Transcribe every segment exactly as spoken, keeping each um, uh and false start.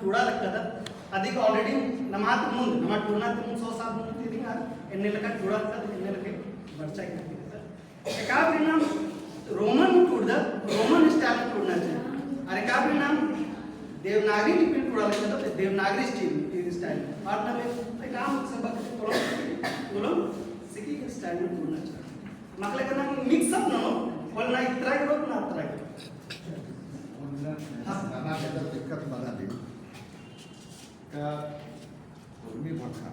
टूड़ा लक्कदत, अदिक already नमा ती मुन्द, नमा टूड़ना ती मुन्द सौ साल मुन्द ती दिंगा, एन्ने लेखा टूड़ा लक्कदत, एन्ने लेखा बरचा की लक्कदत। एका फिर नाम Roman में टूड़दत, Roman style में टूड़ना चाहिए। और एका फिर नाम देवनागरी लिपि में टूड़ा लक्कदत, देवनागरी स्टील, style। और नाम एक, एक आम सबक कोलोन, कोलोन सिकी के style में टूड़ना चाहिए। मतलब का नाम mix up ना हो, बोलना इतरा के हो, ना अतरा के हो। हाँ। नना बेहतर दिक्कत बना दी। का उर्मी भाखा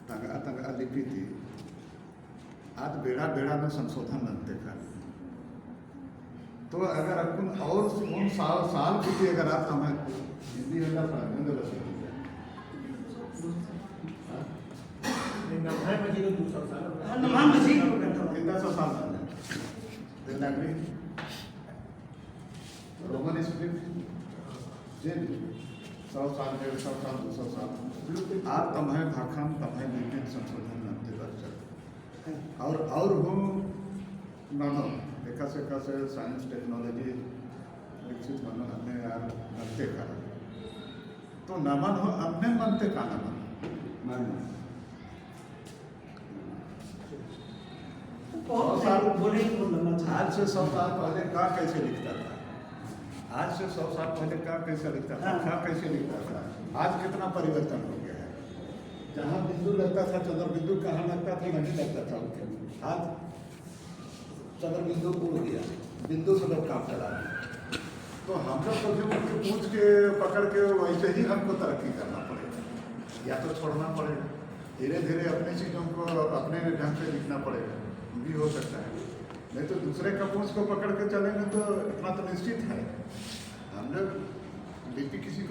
तंगआ तंगआ लिपि ती आद बेड़ा बेड़ा में संशोधन नन्ते का। तो अगर अक्कुन और उन साल, साल की अगर आप हमें हिंदी में का fragment दे सकते हैं। हाँ? नहीं, नम्है मझी तो दो सौ साल। हाँ, नम्है मझी तो करता हूँ। इतना सौ साल बन जाए। देवनागरी। Roman script, जे भी, सौ साल, डेढ़ सौ साल, दो सौ साल, आप तम्है भाखन, तम्है लिपिन संशोधन नन्ते बरचर। और, और हूँ ननो, एकासे, एकासे science, technology विकसित मनो, अन्ने यार नन्ते का। तो नमन हो, अन्ने नन्ते का नमन। नमन। बहुत सौ साल, बोले, बोल लम्बा चला। आज से सौ साल पहले का कैसे लिखता था? आज से सौ साल पहले का कैसे लिखता था? हाँ। का कैसे लिखता था? आज कितना परिवर्तन हो गया है। जहाँ बिंदु लगता था, चंद्र बिंदु कहाँ लगता था, नहीं लगता था। आज चंद्र बिंदु उड़ गया, बिंदु से लोग काम चला रहे हैं। तो हम लोग कभी उनके पूछ के, पकड़ के वैसे ही हमको तरक्की करना पड़ेगा, या तो छोड़ना पड़ेगा। धीरे धीरे अपने चीज़ों को अपने ढंग से लिखना पड़ेगा, भी हो सकता है। नहीं तो दूसरे का पूछ को पकड़ के चलेंगे तो इतना तो निश्चित है, हम लोग लिपि किसी को